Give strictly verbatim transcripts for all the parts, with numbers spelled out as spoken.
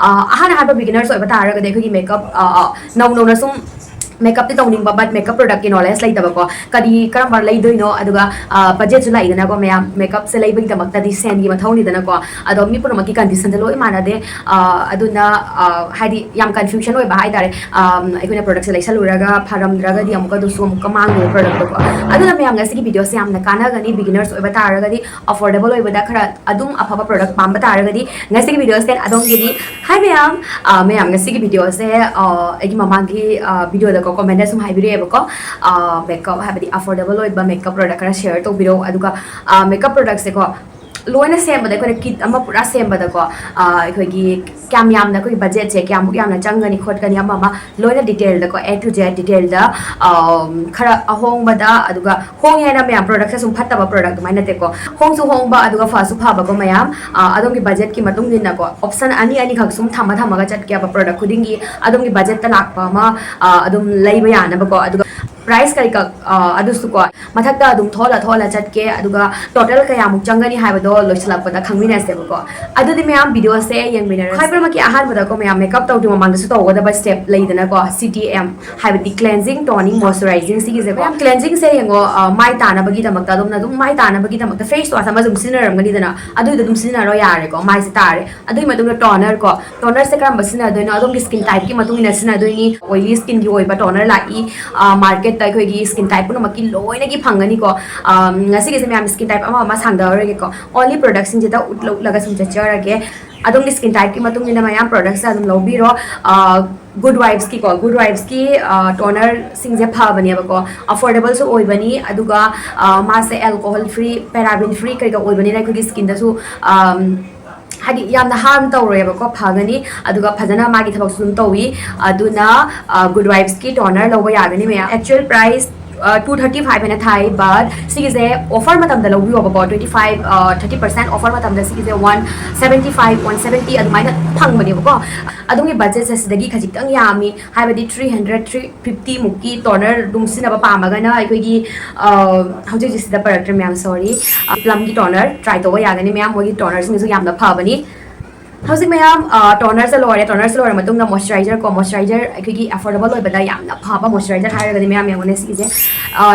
ꯑ, ꯑꯍꯥꯟꯕ ꯍꯥꯏꯕ beginners ꯑꯣꯏꯕ ꯇꯥꯔꯒꯗꯤ ꯑꯩꯈꯣꯏꯒꯤ makeup, ꯑ, ꯑ, ꯅꯧ ꯅꯧꯅ ꯁꯨꯝ makeup ꯇꯤ ꯇꯧꯅꯤꯡꯕ, but makeup product ꯀꯤ knowledge ꯂꯩꯇꯕꯀꯣ, ꯀꯔꯤ ꯀꯔꯝꯕ ꯂꯩꯗꯣꯏꯅꯣ, ꯑꯗꯨꯒ, ꯑ, budget ꯁꯨ ꯂꯥꯛꯏꯗꯅꯀꯣ ꯃꯌꯥꯝ, makeup ꯁꯦ ꯂꯩꯕꯒꯤꯗꯃꯛꯇꯗꯤ ꯁꯦꯟꯒꯤ ꯃꯊꯧꯅꯤꯗꯅꯀꯣ꯫ ꯑꯗꯣ ꯃꯤ ꯄꯨꯝꯅꯃꯛꯀꯤ condition ꯁꯦ ꯂꯣꯏ ꯃꯥꯟꯅꯗꯦ꯫ ꯑ, ꯑꯗꯨꯅ, ꯑ, ꯍꯥꯏꯗꯤ ꯌꯥꯝ confusion ꯑꯣꯏꯕ ꯍꯥꯏꯇꯥꯔꯦ꯫ ꯑ, ꯑꯩꯈꯣꯏꯅ product ꯁꯦ ꯂꯩꯁꯜꯂꯨꯔꯒ ꯐꯔꯝꯗ꯭ꯔꯒꯗꯤ ꯑꯃꯨꯛꯀ ꯑꯗꯨꯁꯨ ꯑꯃꯨꯛꯀ ꯃꯥꯡꯗꯣꯏꯅꯦ product ꯇꯣꯀꯣ꯫ ꯑꯗꯨꯅ ꯃꯌꯥꯝ ꯉꯁꯤꯒꯤ video ꯁꯦ ꯌꯥꯝꯅ ꯀꯥꯟꯅꯒꯅꯤ, beginners ꯑꯣꯏꯕ ꯇꯥꯔꯒꯗꯤ, affordable ꯑꯣꯏꯕꯗ ꯈꯔ ꯑꯗꯨꯝ ꯑꯐꯕ product ꯄꯥꯝꯕ ꯇꯥꯔꯒꯗꯤ ꯉꯁꯤꯒꯤ video ꯁꯦ ꯑꯗꯣꯝꯒꯤꯅꯤ꯫ Hi ꯃꯌꯥꯝ, ꯑ, ꯃꯌꯥꯝ ꯉꯁꯤꯒꯤ video ꯁꯦ, ꯑ, ꯑꯩꯒꯤ ꯃꯃꯥꯡꯒꯤ, ꯑ, video ꯗꯀꯣ comment ꯗ ꯁꯨꯝ ꯍꯥꯏꯕꯤꯔꯛꯑꯦꯕꯀꯣ, ꯑ, makeup ꯍꯥꯏꯕꯗꯤ affordable ꯑꯣꯏꯕ makeup product ꯈꯔ share ꯇꯧꯕꯤꯔꯛꯑꯣ, ꯑꯗꯨꯒ, ꯑ, makeup product ꯁꯦꯀꯣ ꯂꯣꯏꯅ ꯁꯦꯝꯕꯗ ꯑꯩꯈꯣꯏꯅ kit ꯑꯃ ꯄꯨꯔꯥ ꯁꯦꯝꯕꯗꯀꯣ, ꯑ, ꯑꯩꯈꯣꯏꯒꯤ ꯀꯌꯥꯝ ꯌꯥꯝꯅ ꯑꯩꯈꯣꯏꯒꯤ budget ꯁꯦ ꯀꯌꯥꯃꯨꯛ ꯌꯥꯝꯅ ꯆꯪꯒꯅꯤ ꯈꯣꯠꯀꯅꯤ ꯑꯃ ꯑꯃ ꯂꯣꯏꯅ detail ꯗꯀꯣ, A to Z detail ꯗ, ꯑ, ꯈꯔ ꯑꯍꯣꯡꯕꯗ, ꯑꯗꯨꯒ ꯍꯣꯡꯉꯦ ꯍꯥꯏꯅ ꯃꯌꯥꯝ product ꯁꯦ ꯁꯨꯝ ꯐꯠꯇꯕ product ꯑꯗꯨꯃꯥꯏꯅ ꯅꯠꯇꯦꯀꯣ, ꯍꯣꯡꯁꯨ ꯍꯣꯡꯕ ꯑꯗꯨꯒ ꯐꯁꯨ ꯐꯕꯀꯣ ꯃꯌꯥꯝ, ꯑ, ꯑꯗꯣꯝꯒꯤ budget ꯀꯤ ꯃꯇꯨꯡ ꯏꯟꯅꯀꯣ option ꯑꯅꯤ ꯑꯅꯤꯈꯛ ꯁꯨꯝ ꯊꯝꯃ ꯊꯝꯃꯒ ꯆꯠꯀꯦꯕ product ꯈꯨꯗꯤꯡꯒꯤ, ꯑꯗꯣꯝꯒꯤ budget ꯇ ꯂꯥꯛꯄ ꯑꯃ, ꯑ, ꯑꯗꯨꯝ ꯂꯩꯕ ꯌꯥꯅꯕꯀꯣ꯫ ꯑꯗꯨꯒ price ꯀꯔꯤ ꯀꯛ-, ꯑ, ꯑꯗꯨꯁꯨꯀꯣ ꯃꯊꯛꯇ ꯑꯗꯨꯝ ꯊꯣꯛꯍꯜꯂ ꯊꯣꯛꯍꯜꯂ ꯆꯠꯀꯦ, ꯑꯗꯨꯒ total ꯀꯌꯥꯃꯨꯛ ꯆꯪꯒꯅꯤ ꯍꯥꯏꯕꯗꯣ ꯂꯣꯏꯁꯤꯜꯂꯛꯄꯗ ꯈꯪꯃꯤꯟꯅꯁꯦꯕꯀꯣ꯫ ꯑꯗꯨꯗꯤ ꯃꯌꯥꯝ video ꯁꯦ ꯌꯦꯡꯃꯤꯟꯅꯔꯁꯦ꯫ ꯈ꯭ꯋꯥꯏ ꯄꯨꯝꯅꯃꯛꯀꯤ ꯑꯍꯥꯟꯕꯗꯀꯣ ꯃꯌꯥꯝ makeup ꯇꯧꯗ꯭ꯔꯤ ꯃꯃꯥꯡꯗꯁꯨ ꯇꯧꯒꯗꯕ step ꯂꯩꯗꯅꯀꯣ, C T M ꯍꯥꯏꯕꯗꯤ cleansing, toning, moisturizing ꯁꯤꯒꯤꯁꯦꯀꯣ꯫ ꯃꯌꯥꯝ cleansing ꯁꯦ ꯌꯦꯡꯉꯣ, ꯑ, ꯃꯥꯏ ꯇꯥꯅꯕꯒꯤꯗꯃꯛꯇ ꯑꯗꯣꯝꯅ ꯑꯗꯨꯝ ꯃꯥꯏ ꯇꯥꯅꯕꯒꯤꯗꯃꯛꯇ face wash ꯑꯃ ꯑꯗꯨꯝ ꯁꯤꯖꯤꯟꯅꯔꯝꯒꯅꯤꯗꯅ, ꯑꯗꯨꯏꯗꯣ ꯑꯗꯨꯝ ꯁꯤꯖꯤꯟꯅꯔꯣ ꯌꯥꯔꯦꯀꯣ, ꯃꯥꯏꯁꯦ ꯇꯥꯔꯦ꯫ ꯑꯗꯨꯒꯤ ꯃꯇꯨꯡꯗ toner ꯀꯣ, toner ꯁꯦ ꯀꯔꯝꯕ ꯁꯤꯖꯤꯟꯅꯗꯣꯏꯅꯣ? ꯑꯗꯣꯝꯒꯤ skin type ꯀꯤ ꯃꯇꯨꯡ ꯏꯟꯅ ꯁꯤꯖꯤꯟꯅꯗꯣꯏꯅꯤ꯫ Oily skin ꯒꯤ ꯑꯣꯏꯕ toner ꯂꯥꯛꯏ, ꯑ, market ꯇ ꯑꯩꯈꯣꯏꯒꯤ skin type ꯄꯨꯝꯅꯃꯛꯀꯤ ꯂꯣꯏꯅꯒꯤ ꯐꯪꯒꯅꯤꯀꯣ꯫ ꯑ, ꯉꯁꯤꯒꯤꯁꯦ ꯃꯌꯥꯝ skin type ꯑꯃ ꯑꯃ ꯁꯥꯡꯗꯔꯔꯣꯏꯒꯦꯀꯣ, only product ꯁꯤꯡꯁꯤꯗ ꯎꯠꯂ ꯎꯠꯂꯒ ꯁꯨꯝ ꯆꯠꯆꯔꯒꯦ꯫ ꯑꯗꯣꯝꯒꯤ skin type ꯀꯤ ꯃꯇꯨꯡ ꯏꯟꯅ ꯃꯌꯥꯝ product ꯁꯦ ꯑꯗꯨꯝ ꯂꯧꯕꯤꯔꯣ꯫ ꯑ, Good Vibes ꯀꯤꯀꯣ, Good Vibes ꯀꯤ, ꯑ, toner ꯁꯤꯡꯁꯦ ꯐꯕꯅꯦꯕꯀꯣ, affordable ꯁꯨ ꯑꯣꯏꯕꯅꯤ, ꯑꯗꯨꯒ, ꯑ, ꯃꯥꯁꯦ alcohol free, paraben free ꯀꯩꯀꯥ ꯑꯣꯏꯕꯅꯤꯅ ꯑꯩꯈꯣꯏꯒꯤ skin ꯗꯁꯨ, ꯑꯝ, ꯍꯥꯏꯗꯤ ꯌꯥꯝꯅ harm ꯇꯧꯔꯣꯏꯕꯀꯣ, ꯐꯒꯅꯤ, ꯑꯗꯨꯒ ꯐꯖꯅ ꯃꯥꯒꯤ ꯊꯕꯛꯁꯨ ꯑꯗꯨꯝ ꯇꯧꯏ꯫ ꯑꯗꯨꯅ, ꯑ, Good Vibes ꯀꯤ toner ꯂꯧꯕ ꯌꯥꯒꯅꯤ ꯃꯌꯥꯝ꯫ Actual price, ꯑ, two thirty five ꯍꯥꯏꯅ ꯊꯥꯏ, but ꯁꯤꯒꯤꯁꯦ offer ꯃꯇꯝꯗ ꯂꯧꯕꯤꯌꯣꯕꯀꯣ, twenty five, ꯑ, thirty percent offer ꯃꯇꯝꯗ ꯁꯤꯒꯤꯁꯦ one seventy five, one seventy ꯑꯗꯨꯃꯥꯏꯅ ꯐꯪꯕꯅꯦꯕꯀꯣ꯫ ꯑꯗꯣꯝꯒꯤ budget ꯁꯦ ꯁꯤꯗꯒꯤ ꯈꯖꯤꯛꯇꯪ ꯌꯥꯝꯃꯤ, ꯍꯥꯏꯕꯗꯤ three hundred, three fifty ꯃꯨꯛꯀꯤ toner ꯑꯗꯨꯝ ꯁꯤꯖꯤꯟꯅꯕ ꯄꯥꯝꯃꯒꯅ ꯑꯩꯈꯣꯏꯒꯤ, ꯑ, ꯍꯧꯖꯤꯛ ꯍꯧꯖꯤꯛ ꯁꯤꯗ ꯄꯔꯛꯇ꯭ꯔꯦ ꯃꯌꯥꯝ, sorry, ꯑ, Plum ꯒꯤ toner try ꯇꯧꯕ ꯌꯥꯒꯅꯤ ꯃꯌꯥꯝ, ꯃꯣꯏꯒꯤ toner ꯁꯤꯡꯁꯨ ꯌꯥꯝꯅ ꯐꯕꯅꯤ꯫ ꯍꯧꯖꯤꯛ ꯃꯌꯥꯝ, ꯇꯣꯅꯔꯁꯦ ꯂꯣꯏꯔꯦ꯫ ꯇꯣꯅꯔꯁꯦ ꯂꯣꯏꯔ ꯃꯇꯨꯡꯗ ꯃꯣꯏꯆꯔꯥꯏꯖꯔ ꯀꯣ, ꯃꯣꯏꯆꯔꯥꯏꯖꯔ ꯑꯩꯈꯣꯏꯒꯤ ꯑꯦꯐꯣꯔꯗꯦꯕꯜ ꯑꯣꯏꯕꯗ ꯌꯥꯝꯅ ꯐꯕ ꯃꯣꯏꯆꯔꯥꯏꯖꯔ ꯍꯥꯏꯔꯒꯗꯤ ꯃꯌꯥꯝ ꯌꯦꯡꯉꯨꯅꯦ ꯁꯤꯒꯤꯁꯦ,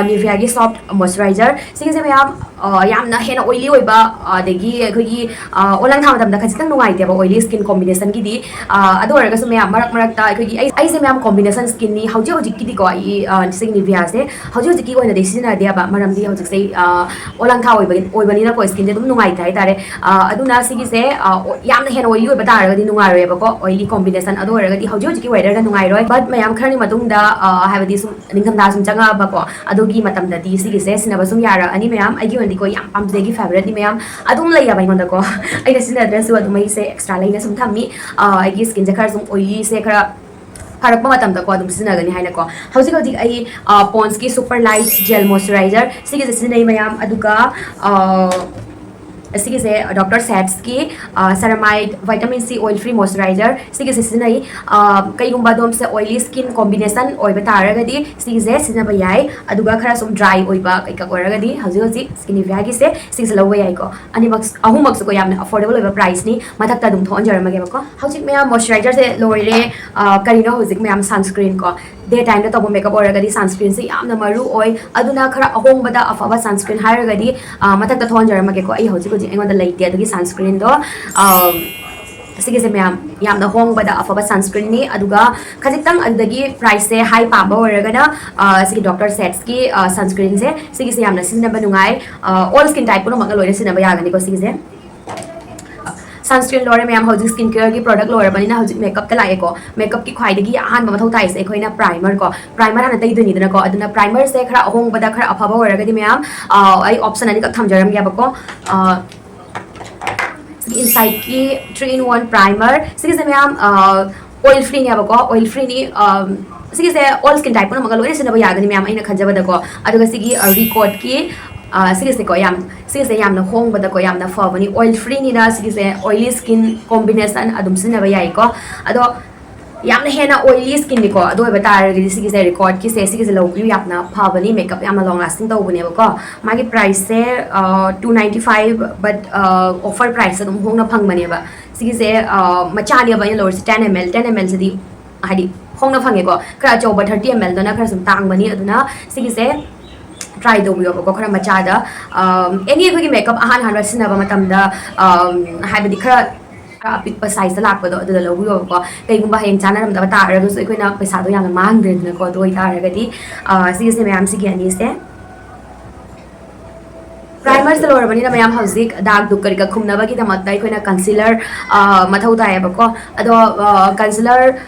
ꯅꯤꯚꯤꯌꯥꯒꯤ ꯁꯣꯐ ꯃꯣꯏꯆꯔꯥꯏꯖꯔ꯫ ꯁꯤꯒꯤꯁꯦ ꯃꯌꯥꯝ, ꯑ, ꯌꯥꯝꯅ ꯍꯦꯟꯅ ꯑꯣꯏꯂꯤ ꯑꯣꯏꯕ, ꯑ, ꯑꯗꯒꯤ ꯑꯩꯈꯣꯏꯒꯤ, ꯑ, ꯑꯣꯂꯥꯡ ꯊꯥ ꯃꯇꯝꯗ ꯈꯖꯤꯛꯇꯪ ꯅꯨꯡꯉꯥꯏꯇꯦꯕ ꯑꯣꯏꯂꯤ ꯁ꯭ꯀꯤꯟ ꯀꯣꯝꯕꯤꯅꯦꯁꯟꯒꯤꯗꯤ꯫ ꯑ, ꯑꯗꯨ ꯑꯣꯏꯔꯒꯁꯨ ꯃꯌꯥꯝ ꯃꯔꯛ ꯃꯔꯛꯇ ꯑꯩꯈꯣꯏꯒꯤ, ꯑꯩ, ꯑꯩꯁꯦ ꯃꯌꯥꯝ ꯀꯣꯝꯕꯤꯅꯦꯁꯟ ꯁ꯭ꯀꯤꯟꯅꯤ ꯍꯧꯖꯤꯛ ꯍꯧꯖꯤꯛꯀꯤꯗꯤꯀꯣ꯫ ꯑꯩ, ꯑ, ꯁꯤꯒꯤ ꯅꯤꯚꯤꯌꯥꯁꯦ ꯍꯧꯖꯤꯛ ꯍꯧꯖꯤꯛꯀꯤ ꯑꯣꯏꯅꯗꯤ ꯁꯤꯖꯤꯟꯅꯗꯦꯕ, ꯃꯔꯝꯗꯤ ꯍꯧꯖꯤꯛꯁꯦ, ꯑ, ꯑꯣꯂꯥꯡ ꯊꯥ ꯑꯣꯏꯕ-, ꯑꯣꯏꯕꯅꯤꯅꯀꯣ ꯁ꯭ꯀꯤꯟꯁꯦ ꯑꯗꯨꯝ ꯅꯨꯡꯉꯥꯏꯇꯦ ꯍꯥꯏꯇꯥꯔꯦ꯫ ꯑ, ꯑꯗꯨꯅ ꯁꯤꯒꯤꯁꯦ, ꯑ, ꯑꯣ-, ꯌꯥꯝꯅ ꯍꯦꯟꯅ ꯑꯣꯏꯂꯤ ꯑꯣꯏꯕ ꯇꯥꯔꯒꯗꯤ ꯅꯨꯡꯉꯥꯏꯔꯣꯏꯕꯀꯣ, ꯑꯣꯏꯂꯤ ꯀꯣꯝꯕꯤꯅꯦꯁꯟ꯫ ꯑꯗꯨ ꯑꯣꯏꯔꯒꯗꯤ ꯍꯧꯖꯤꯛ ꯍꯧꯖꯤꯛꯀꯤ ꯋꯦꯗꯔꯗ ꯅꯨꯡꯉꯥꯏꯔꯣꯏ꯫ ꯕꯠ ꯃꯌꯥꯝ ꯈꯔꯅꯤ ꯃꯇꯨꯡꯗ, ꯑ, ꯍꯥꯏꯕꯗꯤ ꯁꯨꯝ ꯅꯤꯡꯊꯝꯊꯥ ꯁꯨꯝ ꯆꯪꯉꯛꯑꯕꯀꯣ, ꯑꯗꯨꯒꯤ ꯃꯇꯝꯗꯗꯤ ꯁꯤꯒꯤꯁꯦ ꯁꯤꯖꯤꯟꯅꯕ ꯁꯨꯝ ꯌꯥꯔꯛꯑꯅꯤ ꯃꯌꯥꯝ꯫ ꯑꯩꯒꯤ ꯑꯣꯏꯅꯗꯤꯀꯣ ꯌꯥꯝ ꯄꯥꯝꯖꯩꯒꯤ ꯐꯦꯕꯔꯦꯠꯅꯤ ꯃꯌꯥꯝ꯫ ꯑꯗꯨꯝ ꯂꯩꯌꯦꯕ ꯑꯩꯉꯣꯟꯗꯀꯣ꯫ ꯑꯩꯅ ꯁꯤꯖꯤꯟꯅꯗ꯭ꯔꯁꯨ ꯑꯗꯨꯝ ꯑꯩꯁꯦ ꯑꯦꯛꯁꯇ꯭ꯔꯥ ꯂꯩꯅ ꯁꯨꯝ ꯊꯝꯃꯤ꯫ ꯑ, ꯑꯩꯒꯤ ꯁ꯭ꯀꯤꯟꯁꯦ ꯈꯔ ꯁꯨꯝ ꯑꯣꯏꯂꯤꯁꯦ ꯈꯔ ꯐꯔꯛꯄ ꯃꯇꯝꯗꯀꯣ ꯑꯗꯨꯝ ꯁꯤꯖꯤꯟꯅꯒꯅꯤ ꯍꯥꯏꯅꯀꯣ꯫ ꯍꯧꯖꯤꯛ ꯍꯧꯖꯤꯛ ꯑꯩ, ꯑ, ꯄꯣꯟꯁꯀꯤ ꯁꯨꯄꯔ ꯂꯥꯏꯠ ꯖꯦꯜ ꯃꯣꯏꯆꯔꯥꯏꯖꯔ ꯁꯤꯒꯤꯁꯦ ꯁꯤꯖꯤꯟꯅꯩ ꯃꯌꯥꯝ꯫ ꯑꯗꯨꯒ, ꯑ, ꯑꯁꯤꯒꯤꯁꯦ ꯗꯣꯛꯇꯔ ꯁꯦꯠꯁꯀꯤ, ꯑ, ꯁꯦꯔꯥꯃꯥꯏꯠ ꯚꯥꯏꯇꯥꯃꯤꯟ ꯁꯤ ꯑꯣꯏꯜ ꯐ꯭ꯔꯤ ꯃꯣꯏꯆꯔꯥꯏꯖꯔ ꯁꯤꯒꯤꯁꯦ ꯁꯤꯖꯤꯟꯅꯩ꯫ ꯑ, ꯀꯩꯒꯨꯝꯕ ꯑꯗꯣꯝꯁꯦ ꯑꯣꯏꯂꯤ ꯁ꯭ꯀꯤꯟ ꯀꯣꯝꯕꯤꯅꯦꯁꯟ ꯑꯣꯏꯕ ꯇꯥꯔꯒꯗꯤ ꯁꯤꯒꯤꯁꯦ ꯁꯤꯖꯤꯟꯅꯕ ꯌꯥꯏ꯫ ꯑꯗꯨꯒ ꯈꯔ ꯁꯨꯝ ꯗ꯭ꯔꯥꯏ ꯑꯣꯏꯕ ꯀꯩꯀꯥ ꯑꯣꯏꯔꯒꯗꯤ ꯍꯧꯖꯤꯛ ꯍꯧꯖꯤꯛ ꯁ꯭ꯀꯤꯟ ꯅꯤꯚꯤꯌꯥꯒꯤꯁꯦ ꯁꯤꯒꯤꯁꯦ ꯂꯧꯕ ꯌꯥꯏꯀꯣ꯫ ꯑꯅꯤꯃꯛ, ꯑꯍꯨꯝꯃꯛꯁꯨꯀꯣ ꯌꯥꯝꯅ ꯑꯐꯣꯔꯗꯦꯕꯜ ꯑꯣꯏꯕ ꯄ꯭ꯔꯥꯏꯁꯅꯤ꯫ ꯃꯊꯛꯇ ꯑꯗꯨꯝ ꯊꯣꯛꯍꯟꯖꯔꯝꯃꯒꯦꯕꯀꯣ꯫ ꯍꯧꯖꯤꯛ ꯃꯌꯥꯝ ꯃꯣꯏꯆꯔꯥꯏꯖꯔꯁꯦ ꯂꯣꯏꯔꯦ꯫ ꯑ, ꯀꯔꯤꯅꯣ ꯍꯧꯖꯤꯛ ꯃꯌꯥꯝ ꯁꯟꯁꯀ꯭ꯔꯤꯟ ꯀꯣ꯫ ꯗꯦ ꯇꯥꯏꯝꯗ ꯇꯧꯕ ꯃꯦꯀꯞ ꯑꯣꯏꯔꯒꯗꯤ ꯁꯟꯁꯀ꯭ꯔꯤꯟꯁꯦ ꯌꯥꯝꯅ ꯃꯔꯨ ꯑꯣꯏ꯫ ꯑꯗꯨꯅ ꯈꯔ ꯑꯍꯣꯡꯕꯗ ꯑꯐꯕ ꯁꯟꯁꯀ꯭ꯔꯤꯟ ꯍꯥꯏꯔꯒꯗꯤ, ꯑ, ꯃꯊꯛꯇ ꯊꯣꯛꯍꯟꯖꯔꯝꯃꯒꯦꯀꯣ꯫ ꯑꯩ ꯍꯧꯖꯤꯛ ꯍꯧꯖꯤꯛ ꯑꯩꯉꯣꯟꯗ ꯂꯩꯇꯦ ꯑꯗꯨꯒꯤ ꯁꯟꯁꯀ꯭ꯔꯤꯟꯗꯣ꯫ ꯑ, ꯁꯤꯒꯤꯁꯦ ꯃꯌꯥꯝ ꯌꯥꯝꯅ ꯍꯣꯡꯕꯗ ꯑꯐꯕ ꯁꯟꯁꯀ꯭ꯔꯤꯟꯅꯤ꯫ ꯑꯗꯨꯒ ꯈꯖꯤꯛꯇꯪ ꯑꯗꯨꯗꯒꯤ ꯄ꯭ꯔꯥꯏꯁꯁꯦ ꯍꯥꯏ ꯄꯥꯝꯕ ꯑꯣꯏꯔꯒꯅ, ꯑ, ꯁꯤꯒꯤ ꯗꯣꯛꯇꯔ ꯁꯦꯠꯁꯀꯤ, ꯑ, ꯁꯟꯁꯀ꯭ꯔꯤꯟꯁꯦ ꯁꯤꯒꯤꯁꯦ ꯌꯥꯝꯅ ꯁꯤꯖꯤꯟꯅꯕ ꯅꯨꯡꯉꯥꯏ꯫ ꯑ, ꯑꯣꯜ ꯁ꯭ꯀꯤꯟ ꯇꯥꯏꯞ ꯄꯨꯝꯅꯃꯛꯅ ꯂꯣꯏꯅ ꯁꯤꯖꯤꯟꯅꯕ ꯌꯥꯒꯅꯤꯀꯣ ꯁꯤꯒꯤꯁꯦ꯫ ꯁꯟꯁꯀ꯭ꯔꯤꯟ ꯂꯣꯏꯔꯦ ꯃꯌꯥꯝ꯫ ꯍꯧꯖꯤꯛ ꯁ꯭ꯀꯤꯟ ꯀꯦꯌꯔꯒꯤ ꯄ꯭ꯔꯣꯗꯛ ꯂꯣꯏꯔꯕꯅꯤꯅ ꯍꯧꯖꯤꯛ ꯃꯦꯀꯞꯇ ꯂꯥꯛꯑꯦꯀꯣ꯫ ꯃꯦꯀꯞꯀꯤ ꯈ꯭ꯋꯥꯏꯗꯒꯤ ꯑꯍꯥꯟꯕ ꯃꯊꯧ ꯇꯥꯏꯁꯦ ꯑꯩꯈꯣꯏꯅ ꯄ꯭ꯔꯥꯏꯃꯔ ꯀꯣ, ꯄ꯭ꯔꯥꯏꯃꯔ ꯍꯥꯟꯅ ꯇꯩꯗꯣꯏꯅꯤꯗꯅꯀꯣ꯫ ꯑꯗꯨꯅ ꯄ꯭ꯔꯥꯏꯃꯔꯁꯦ ꯈꯔ ꯑꯍꯣꯡꯕꯗ ꯈꯔ ꯑꯐꯕ ꯑꯣꯏꯔꯒꯗꯤ ꯃꯌꯥꯝ, ꯑ, ꯑꯩ ꯑꯣꯞꯁꯟ ꯑꯅꯤꯈꯛ ꯊꯝꯖꯔꯝꯒꯦꯕꯀꯣ꯫ ꯑ, ꯁꯤꯒꯤ ꯏꯟꯁꯥꯏꯠꯀꯤ ꯊ꯭ꯔꯤ ꯏꯟ ꯋꯥꯟ ꯄ꯭ꯔꯥꯏꯃꯔ ꯁꯤꯒꯤꯁꯦ ꯃꯌꯥꯝ, ꯑ, ꯑꯣꯏꯜ ꯐ꯭ꯔꯤꯅꯦꯕꯀꯣ꯫ ꯑꯣꯏꯜ ꯐ꯭ꯔꯤꯅꯤ, ꯑ, ꯁꯤꯒꯤꯁꯦ ꯑꯣꯜ ꯁ꯭ꯀꯤꯟ ꯇꯥꯏꯞ ꯄꯨꯝꯅꯃꯛꯀ ꯂꯣꯏꯅ ꯁꯤꯖꯤꯟꯅꯕ ꯌꯥꯒꯅꯤ ꯃꯌꯥꯝ ꯑꯩꯅ ꯈꯟꯖꯕꯗꯀꯣ꯫ ꯑꯗꯨꯒ ꯁꯤꯒꯤ, ꯑ, ꯔꯤꯀꯣꯠꯀꯤ, ꯑ, ꯁꯤꯒꯤꯁꯦꯀꯣ ꯌꯥꯝ, ꯁꯤꯒꯤꯁꯦ ꯌꯥꯝꯅ ꯍꯣꯡꯕꯗꯀꯣ ꯌꯥꯝꯅ ꯐꯕꯅꯤ꯫ ꯑꯣꯏꯜ ꯐ꯭ꯔꯤꯅꯤꯅ ꯁꯤꯒꯤꯁꯦ ꯑꯣꯏꯂꯤ ꯁ꯭ꯀꯤꯟ ꯀꯣꯝꯕꯤꯅꯦꯁꯟ ꯑꯗꯨꯝ ꯁꯤꯖꯤꯟꯅꯕ ꯌꯥꯏꯀꯣ꯫ ꯑꯗꯣ ꯌꯥꯝꯅ ꯍꯦꯟꯅ oily skinꯅꯤꯀꯣ, ꯑꯗꯨ ꯑꯣꯏꯕ ꯇꯥꯔꯒꯗꯤ ꯁꯤꯒꯤꯁꯦ Recordꯀꯤꯁꯦ, ꯁꯤꯒꯤꯁꯦ ꯂꯧꯕꯤꯌꯨ, ꯌꯥꯝꯅ ꯐꯕꯅꯤ, makeup ꯌꯥꯝꯅ long lasting ꯇꯧꯕꯅꯦꯕꯀꯣ꯫ ꯃꯥꯒꯤ priceꯁꯦ two ninety five, but offer price ꯑꯗꯨꯝ ꯍꯣꯡꯅ ꯐꯪꯕꯅꯦꯕ꯫ ꯁꯤꯒꯤꯁꯦ ꯃꯆꯥꯅꯦꯕ ꯑꯩꯅ ꯂꯧꯔꯤꯁꯦ, ten ml, ten mlꯁꯤꯗꯤ ꯍꯥꯏꯗꯤ ꯍꯣꯡꯅ ꯐꯪꯉꯦꯀꯣ꯫ ꯈꯔ ꯑꯆꯧꯕ thirty mlꯗꯨꯅ ꯈꯔ ꯁꯨꯝ ꯇꯥꯡꯕꯅꯤ꯫ ꯑꯗꯨꯅ ꯁꯤꯒꯤꯁꯦ try ꯇꯧꯕꯤꯌꯣꯕꯀꯣ, ꯈꯔ ꯃꯆꯥꯗ꯫ Any ꯑꯩꯈꯣꯏꯒꯤ makeup ꯑꯍꯥꯟ ꯑꯍꯥꯟꯕ ꯁꯤꯖꯤꯟꯅꯕ ꯃꯇꯝꯗ ꯍꯥꯏꯕꯗꯤ ꯈꯔ ꯑꯄꯤꯛꯄ sizeꯇ ꯂꯥꯛꯄꯗꯣ ꯑꯗꯨꯗ ꯂꯧꯕꯤꯌꯣꯕꯀꯣ꯫ ꯀꯩꯒꯨꯝꯕ ꯍꯌꯦꯡ ꯆꯥꯟꯅꯔꯝꯗꯕ ꯇꯥꯔꯒꯁꯨ ꯑꯩꯈꯣꯏꯅ ꯄꯩꯁꯥꯗꯣ ꯌꯥꯝꯅ ꯃꯥꯡꯗ꯭ꯔꯦꯗꯅꯀꯣ꯫ ꯑꯗꯨ ꯑꯣꯏꯇꯥꯔꯒꯗꯤ ꯁꯤꯒꯤꯁꯦ ꯃꯌꯥꯝ, ꯁꯤꯒꯤ ꯑꯅꯤꯁꯦ꯫ Primerꯁꯦ ꯂꯣꯏꯔꯕꯅꯤꯅ ꯃꯌꯥꯝ ꯍꯧꯖꯤꯛ ꯗꯥꯛꯇꯨ ꯀꯔꯤ ꯀ ꯈꯨꯝꯅꯕꯒꯤꯗꯃꯛꯇ ꯑꯩꯈꯣꯏꯅ concealer ꯃꯊꯧ ꯇꯥꯏꯌꯦꯕꯀꯣ꯫ ꯑꯗꯣ concealer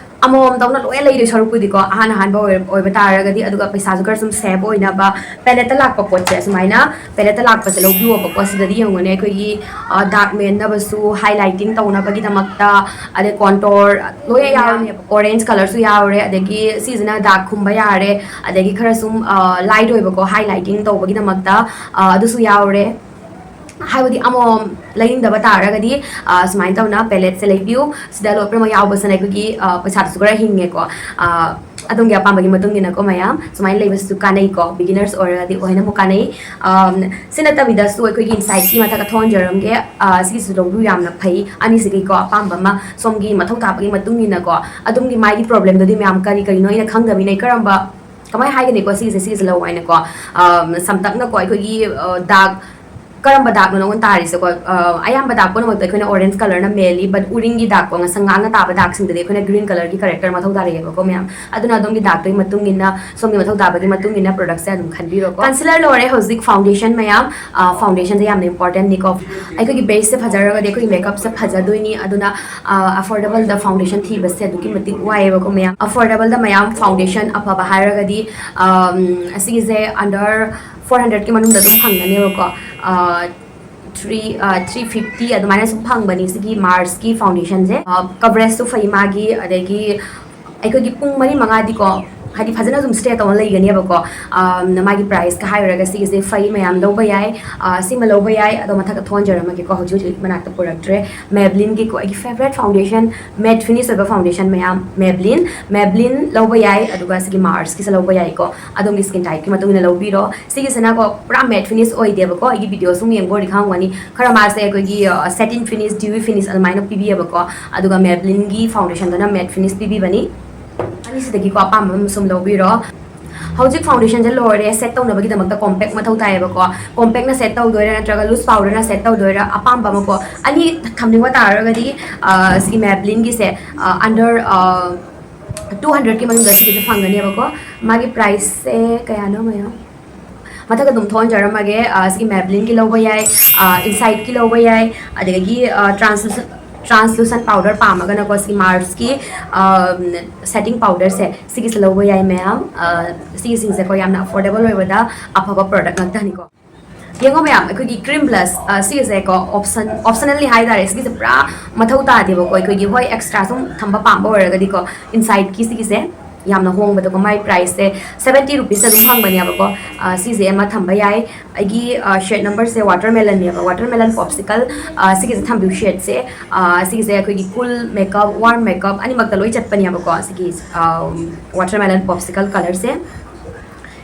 ꯑꯃꯃꯝ ꯇꯧꯅ ꯂꯣꯏꯅ ꯂꯩꯗꯣꯏ ꯁꯔꯨꯛꯄꯨꯗꯤꯀꯣ, ꯑꯍꯥꯟ ꯑꯍꯥꯟꯕ ꯑꯣꯏ-, ꯑꯣꯏꯕ ꯇꯥꯔꯒꯗꯤ, ꯑꯗꯨꯒ ꯄꯩꯁꯥꯁꯨ ꯈꯔ ꯁꯨꯝ save ꯑꯣꯏꯅꯕ, palette ꯂꯥꯛꯄ ꯄꯣꯠꯁꯦ, ꯁꯨꯃꯥꯏꯅ palette ꯂꯥꯛꯄꯁꯦ ꯂꯧꯕꯤꯌꯣꯕꯀꯣ꯫ ꯁꯤꯗꯗꯤ ꯌꯦꯡꯉꯨꯅꯦ, ꯑꯩꯈꯣꯏꯒꯤ ꯗꯥꯛ ꯃꯦꯟꯅꯕꯁꯨ, highlighting ꯇꯧꯅꯕꯒꯤꯗꯃꯛꯇ, ꯑꯗꯩ contour ꯂꯣꯏꯅ ꯌꯥꯎꯔꯅꯦꯕ꯫ Orange colourꯁꯨ ꯌꯥꯎꯔꯦ, ꯑꯗꯒꯤ ꯁꯤꯁꯤꯅ ꯗꯥꯛ ꯈꯨꯝꯕ ꯌꯥꯔꯦ, ꯑꯗꯒꯤ ꯈꯔ ꯁꯨꯝ light ꯑꯣꯏꯕꯀꯣ, highlighting ꯇꯧꯕꯒꯤꯗꯃꯛꯇ ꯑꯗꯨꯁꯨ ꯌꯥꯎꯔꯦ꯫ ꯍꯥꯏꯕꯗꯤ ꯑꯃꯃꯝ ꯂꯩꯅꯤꯡꯗꯕ ꯇꯥꯔꯒꯗꯤ ꯁꯨꯃꯥꯏꯅ ꯇꯧꯅ paletteꯁꯦ ꯂꯩꯕꯤꯌꯨ꯫ ꯁꯤꯗ ꯂꯣꯏ ꯄꯨꯝꯅꯃꯛ ꯌꯥꯎꯕꯁꯤꯅ ꯑꯩꯈꯣꯏꯒꯤ ꯄꯩꯁꯥꯗꯨꯁꯨ ꯈꯔ ꯍꯤꯡꯉꯦꯀꯣ꯫ ꯑꯗꯣꯝꯒꯤ ꯑꯄꯥꯝꯕꯒꯤ ꯃꯇꯨꯡ ꯏꯟꯅꯀꯣ ꯃꯌꯥꯝ, ꯁꯨꯃꯥꯏꯅ ꯂꯩꯕꯁꯤꯁꯨ ꯀꯥꯟꯅꯩꯀꯣ꯫ Beginners ꯑꯣꯏꯔꯒꯗꯤ ꯍꯦꯟꯅ ꯑꯃꯨꯛ ꯀꯥꯟꯅꯩ꯫ ꯁꯤ ꯅꯠꯇꯕꯤꯗꯁꯨ ꯑꯩꯈꯣꯏꯒꯤ insideꯀꯤ ꯃꯊꯛ ꯊꯣꯟꯖꯔꯝꯒꯦ꯫ ꯁꯤꯒꯤꯁꯨ ꯂꯧꯕꯤꯌꯨ, ꯌꯥꯝꯅ ꯐꯩ꯫ ꯑꯅꯤꯁꯤꯒꯤꯀꯣ ꯑꯄꯥꯝꯕ ꯑꯃ ꯁꯣꯝꯒꯤ ꯃꯊꯧ ꯇꯥꯕꯒꯤ ꯃꯇꯨꯡ ꯏꯟꯅꯀꯣ꯫ ꯑꯗꯣꯝꯒꯤ ꯃꯥꯏꯒꯤ problemꯗꯨꯗꯤ ꯃꯌꯥꯝ ꯀꯔꯤ ꯀꯔꯤꯅꯣ ꯑꯩꯅ ꯈꯪꯗꯕꯅꯤꯅ, ꯑꯩ ꯀꯔꯝꯕ ꯀꯃꯥꯏꯅ ꯍꯥꯏꯒꯅꯤꯀꯣ, ꯁꯤꯒꯤꯁꯦ, ꯁꯤꯒꯤꯁꯦ ꯂꯧ ꯍꯥꯏꯅꯀꯣ꯫ ꯁꯝꯇꯛꯅꯀꯣ ꯑꯩꯈꯣꯏꯒꯤ ꯗꯥꯛ ꯀꯔꯝꯕ ꯗꯥꯛꯅꯣ ꯅꯉꯣꯟ ꯇꯥꯔꯤꯁꯦꯀꯣ? ꯑꯌꯥꯝꯕ ꯗꯥꯛ ꯄꯨꯝꯅꯃꯛꯇ ꯑꯩꯈꯣꯏꯅ orange colourꯅ ꯃꯦꯜꯂꯤ, but ꯎꯔꯤꯡꯒꯤ ꯗꯥꯛꯀꯣ, ꯉꯁꯪ ꯉꯥꯡꯅ ꯇꯥꯕ ꯗꯥꯛꯁꯤꯡꯗꯗꯤ ꯑꯩꯈꯣꯏꯅ green colourꯒꯤ character ꯃꯊꯧ ꯇꯥꯔꯛꯑꯦꯕꯀꯣ ꯃꯌꯥꯝ꯫ ꯑꯗꯨꯅ ꯑꯗꯣꯝꯒꯤ ꯗꯥꯛꯇꯨꯒꯤ ꯃꯇꯨꯡ ꯏꯟꯅ, ꯁꯣꯝꯒꯤ ꯃꯊꯧ ꯇꯥꯕꯒꯤ ꯃꯇꯨꯡ ꯏꯟꯅ productꯁꯦ ꯑꯗꯨꯝ ꯈꯟꯕꯤꯔꯣꯀꯣ꯫ Concealer ꯂꯣꯏꯔꯦ, ꯍꯧꯖꯤꯛ foundationꯁꯦ ꯃꯌꯥꯝ꯫ Foundationꯁꯦ ꯌꯥꯝꯅ importantꯅꯤꯀꯣ꯫ ꯑꯩꯈꯣꯏꯒꯤ baseꯁꯦ ꯐꯖꯔꯒꯗꯤ ꯑꯩꯈꯣꯏꯒꯤ makeupꯁꯦ ꯐꯖꯗꯣꯏꯅꯤ꯫ ꯑꯗꯨꯅ affordableꯗ foundation ꯊꯤꯕꯁꯦ ꯑꯗꯨꯛꯀꯤ ꯃꯇꯤꯛ ꯋꯥꯏꯑꯦꯕꯀꯣ ꯃꯌꯥꯝ꯫ Affordableꯗ ꯃꯌꯥꯝ foundation ꯑꯐꯕ ꯍꯥꯏꯔꯒꯗꯤ ꯑꯁꯤꯒꯤꯁꯦ under four hundredꯀꯤ ꯃꯅꯨꯡꯗ ꯑꯗꯨꯝ ꯐꯪꯒꯅꯦꯕꯀꯣ꯫ Three, three fifty ꯑꯗꯨꯃꯥꯏꯅ ꯁꯨꯝ ꯐꯪꯕꯅꯤ ꯁꯤꯒꯤ Marsꯀꯤ foundationꯁꯦ꯫ Coverageꯁꯨ ꯐꯩ ꯃꯥꯒꯤ, ꯑꯗꯒꯤ ꯑꯩꯈꯣꯏꯒꯤ ꯄꯨꯡ ꯃꯔꯤ ꯃꯉꯥꯗꯤꯀꯣ ꯍꯥꯏꯗꯤ ꯐꯖꯅ ꯑꯗꯨꯝ ꯁ꯭ꯇꯦ ꯇꯧꯅ ꯂꯩꯒꯅꯦꯕꯀꯣ꯫ ꯑꯝ, ꯃꯥꯒꯤ ꯄ꯭ꯔꯥꯏꯁꯀ ꯍꯥꯏꯔꯨꯔꯒ ꯁꯤꯒꯤꯁꯦ ꯐꯩ ꯃꯌꯥꯝ, ꯂꯧꯕ ꯌꯥꯏ꯫ ꯑ, ꯁꯤꯃ ꯂꯧꯕ ꯌꯥꯏ꯫ ꯑꯗꯣ ꯃꯊꯛꯇ ꯊꯣꯟꯖꯔꯝꯃꯒꯦꯀꯣ, ꯍꯧꯖꯤꯛ ꯍꯧꯖꯤꯛ ꯃꯅꯥꯛꯇ ꯄꯨꯔꯛꯇ꯭ꯔꯦ꯫ Maybellineꯒꯤꯀꯣ, ꯑꯩꯒꯤ ꯐꯦꯕꯔꯦꯠ ꯐꯥꯎꯟꯗꯦꯁꯟ, ꯃꯦꯠ ꯐꯤꯅꯤꯁ ꯑꯣꯏꯕ ꯐꯥꯎꯟꯗꯦꯁꯟ ꯃꯌꯥꯝ, Maybelline, Maybelline ꯂꯧꯕ ꯌꯥꯏ꯫ ꯑꯗꯨꯒ ꯁꯤꯒꯤ Marsꯀꯤꯁꯦ ꯂꯧꯕ ꯌꯥꯏꯀꯣ, ꯑꯗꯣꯝꯒꯤ ꯁ꯭ꯀꯤꯟ ꯇꯥꯏꯞꯀꯤ ꯃꯇꯨꯡ ꯏꯟꯅ ꯂꯧꯕꯤꯔꯣ꯫ ꯁꯤꯒꯤꯁꯤꯅꯀꯣ ꯄꯨꯔꯥ ꯃꯦꯠ ꯐꯤꯅꯤꯁ ꯑꯣꯏꯗꯦꯕꯀꯣ, ꯑꯩꯒꯤ ꯚꯤꯗꯤꯑꯣ ꯁꯨꯝ ꯌꯦꯡꯕ ꯑꯣꯏꯔꯗꯤ ꯈꯪꯉꯝꯒꯅꯤ꯫ ꯈꯔ ꯃꯥꯁꯦ ꯑꯩꯈꯣꯏꯒꯤ, ꯑ, satin finish, dewy finish ꯑꯗꯨꯃꯥꯏꯅ ꯄꯤꯕꯤꯌꯦꯕꯀꯣ꯫ ꯑꯗꯨꯒ Maybellineꯒꯤ ꯐꯥꯎꯟꯗꯦꯁꯟꯗꯨꯅ ꯃꯦꯠ ꯐꯤꯅꯤꯁ ꯄꯤꯕꯤꯕꯅꯤ꯫ ꯑꯅꯤꯁꯤꯗꯒꯤꯀꯣ ꯑꯄꯥꯝꯕ ꯑꯃ ꯁꯨꯝ ꯂꯧꯕꯤꯔꯣ꯫ ꯍꯧꯖꯤꯛ ꯐꯥꯎꯟꯗꯦꯁꯟꯁꯦ ꯂꯣꯏꯔꯦ, ꯁꯦꯠ ꯇꯧꯅꯕꯒꯤꯗꯃꯛꯇ ꯀꯣꯝꯄꯦꯛ ꯃꯊꯧ ꯇꯥꯏꯌꯦꯕꯀꯣ꯫ ꯀꯣꯝꯄꯦꯛꯅ ꯁꯦꯠ ꯇꯧꯗꯣꯏꯔꯥ ꯅꯠꯇ꯭ꯔꯒ ꯂꯨꯁ ꯄꯥꯎꯗꯔꯅ ꯁꯦꯠ ꯇꯧꯗꯣꯏꯔꯥ, ꯑꯄꯥꯝꯕ ꯑꯃꯀꯣ꯫ ꯑꯅꯤ ꯊꯝꯅꯤꯡꯕ ꯇꯥꯔꯒꯗꯤ, ꯑ, ꯁꯤꯒꯤ Maybellineꯒꯤꯁꯦ, ꯑ, under, ꯑ, two hundredꯀꯤ ꯃꯅꯨꯡꯗ ꯁꯤꯒꯤꯁꯦ ꯐꯪꯒꯅꯦꯕꯀꯣ꯫ ꯃꯥꯒꯤ ꯄ꯭ꯔꯥꯏꯁꯁꯦ ꯀꯌꯥꯅꯣ ꯃꯌꯥꯝ? ꯃꯊꯛꯇ ꯑꯗꯨꯝ ꯊꯣꯟꯖꯔꯝꯃꯒꯦ꯫ ꯑ, ꯁꯤꯒꯤ Maybellineꯒꯤ ꯂꯧꯕ ꯌꯥꯏ, ꯑ, Insightꯀꯤ ꯂꯧꯕ ꯌꯥꯏ, ꯑꯗꯒꯤ, ꯑ, translucent, translucent powder ꯄꯥꯝꯃꯒꯅꯀꯣ ꯁꯤ Marsꯀꯤ, ꯑ, setting powderꯁꯦ ꯁꯤꯒꯤꯁꯦ ꯂꯧꯕ ꯌꯥꯏ ꯃꯌꯥꯝ꯫ ꯑ, ꯁꯤꯒꯤꯁꯤꯡꯁꯦꯀꯣ ꯌꯥꯝꯅ affordable ꯑꯣꯏꯕꯗ ꯑꯐꯕ product ꯉꯥꯛꯇꯅꯤꯀꯣ꯫ ꯌꯦꯡꯉꯣ ꯃꯌꯥꯝ, ꯑꯩꯈꯣꯏꯒꯤ cream blush, ꯑ, ꯁꯤꯒꯤꯁꯦꯀꯣ option, optionally ꯍꯥꯏꯇꯥꯔꯦ, ꯁꯤꯒꯤꯁꯦ ꯄꯨꯔꯥ ꯃꯊꯧ ꯇꯥꯗꯦꯕꯀꯣ꯫ ꯑꯩꯈꯣꯏꯒꯤ ꯍꯣꯏ extra ꯁꯨꯝ ꯊꯝꯕ ꯄꯥꯝꯕ ꯑꯣꯏꯔꯒꯗꯤꯀꯣ, Insightꯀꯤ ꯁꯤꯒꯤꯁꯦ ꯌꯥꯝꯅ ꯍꯣꯡꯕꯗꯀꯣ, ꯃꯥꯏ priceꯁꯦ seventy rupeesꯇ ꯑꯗꯨꯝ ꯐꯪꯕꯅꯦꯕꯀꯣ꯫ ꯑ, ꯁꯤꯁꯦ ꯑꯃ ꯊꯝꯕ ꯌꯥꯏ꯫ ꯑꯩꯒꯤ, ꯑ, shade numberꯁꯦ watermelonꯅꯦꯕ, watermelon popsicle꯫ ꯑ, ꯁꯤꯒꯤꯁꯦ ꯊꯝꯕꯤꯌꯨ shadeꯁꯦ꯫ ꯑ, ꯁꯤꯒꯤꯁꯦ ꯑꯩꯈꯣꯏꯒꯤ cool makeup, warm makeup ꯑꯅꯤꯃꯛꯇ ꯂꯣꯏ ꯆꯠꯄꯅꯦꯕꯀꯣ꯫ ꯁꯤꯒꯤ, ꯑ, watermelon popsicle colourꯁꯦ꯫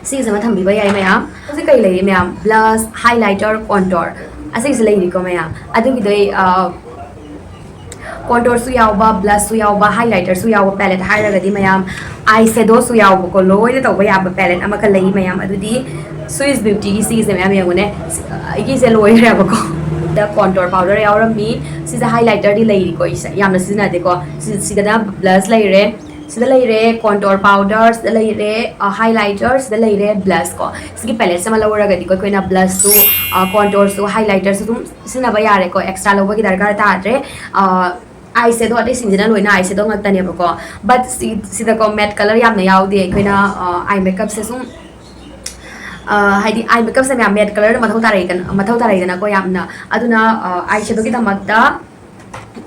ꯁꯤꯒꯤꯁꯤꯃ ꯊꯝꯕꯤꯕ ꯌꯥꯏ ꯃꯌꯥꯝ꯫ ꯍꯧꯖꯤꯛ ꯀꯩ ꯂꯩꯔꯤ ꯃꯌꯥꯝ? Blush, highlighter, contour, ꯑꯁꯤꯒꯤꯁꯤ ꯂꯩꯔꯤꯀꯣ ꯃꯌꯥꯝ꯫ ꯑꯗꯨꯒꯤꯗꯣ ꯑꯩ, ꯑ, contourꯁꯨ ꯌꯥꯎꯕ, blushꯁꯨ ꯌꯥꯎꯕ, highlighterꯁꯨ ꯌꯥꯎꯕ palette ꯍꯥꯏꯔꯒꯗꯤ ꯃꯌꯥꯝ, eye shadowꯁꯨ ꯌꯥꯎꯕꯀꯣ, ꯂꯣꯏꯅ ꯇꯧꯕ ꯌꯥꯕ palette ꯑꯃꯈꯛ ꯂꯩ ꯃꯌꯥꯝ꯫ ꯑꯗꯨꯗꯤ Swiss Beautyꯒꯤ ꯁꯤꯒꯤꯁꯦ ꯃꯌꯥꯝ ꯌꯦꯡꯉꯨꯅꯦ꯫ ꯑꯩꯒꯤꯁꯦ ꯂꯣꯏꯈ꯭ꯔꯦꯕꯀꯣ꯫ ꯁꯤꯗ contour powder ꯌꯥꯎꯔꯝꯃꯤ꯫ ꯁꯤꯁꯦ highlighterꯗꯤ ꯂꯩꯔꯤꯀꯣ, ꯑꯩꯁꯦ ꯌꯥꯝꯅ ꯁꯤꯖꯤꯟꯅꯗꯦꯀꯣ꯫ ꯁꯤ-, ꯁꯤꯗꯅ blush ꯂꯩꯔꯦ꯫ ꯁꯤꯗ ꯂꯩꯔꯦ contour powder, ꯁꯤꯗ ꯂꯩꯔꯦ, ꯑ, highlighter, ꯁꯤꯗ ꯂꯩꯔꯦ blush ꯀꯣ꯫ ꯁꯤꯒꯤ palette ꯑꯃ ꯂꯧꯔꯒꯗꯤꯀꯣ ꯑꯩꯈꯣꯏꯅ blushꯁꯨ, ꯑ, contourꯁꯨ, highlighterꯁꯨ ꯑꯗꯨꯝ ꯁꯤꯖꯤꯟꯅꯕ ꯌꯥꯔꯦꯀꯣ, extra ꯂꯧꯕꯒꯤ ꯗꯔꯀꯥꯔ ꯇꯥꯗ꯭ꯔꯦ꯫ ꯑ, eye shadow ꯑꯇꯩꯁꯤꯡꯁꯤꯅ ꯂꯣꯏꯅ eye shadow ꯉꯥꯛꯇꯅꯦꯕꯀꯣ꯫ But ꯁꯤ-, ꯁꯤꯗꯀꯣ matte colour ꯌꯥꯝꯅ ꯌꯥꯎꯗꯦ꯫ ꯑꯩꯈꯣꯏꯅ, ꯑ, eye makeupꯁꯦ ꯁꯨꯝ, ꯑ, ꯍꯥꯏꯗꯤ eye makeupꯁꯦ ꯃꯌꯥꯝ matte colourꯗ ꯃꯊꯧ ꯇꯥꯔꯛꯏꯗꯅ, ꯃꯊꯧ ꯇꯥꯔꯛꯏꯗꯅꯀꯣ ꯌꯥꯝꯅ꯫ ꯑꯗꯨꯅ, ꯑ, eye shadowꯒꯤꯗꯃꯛꯇ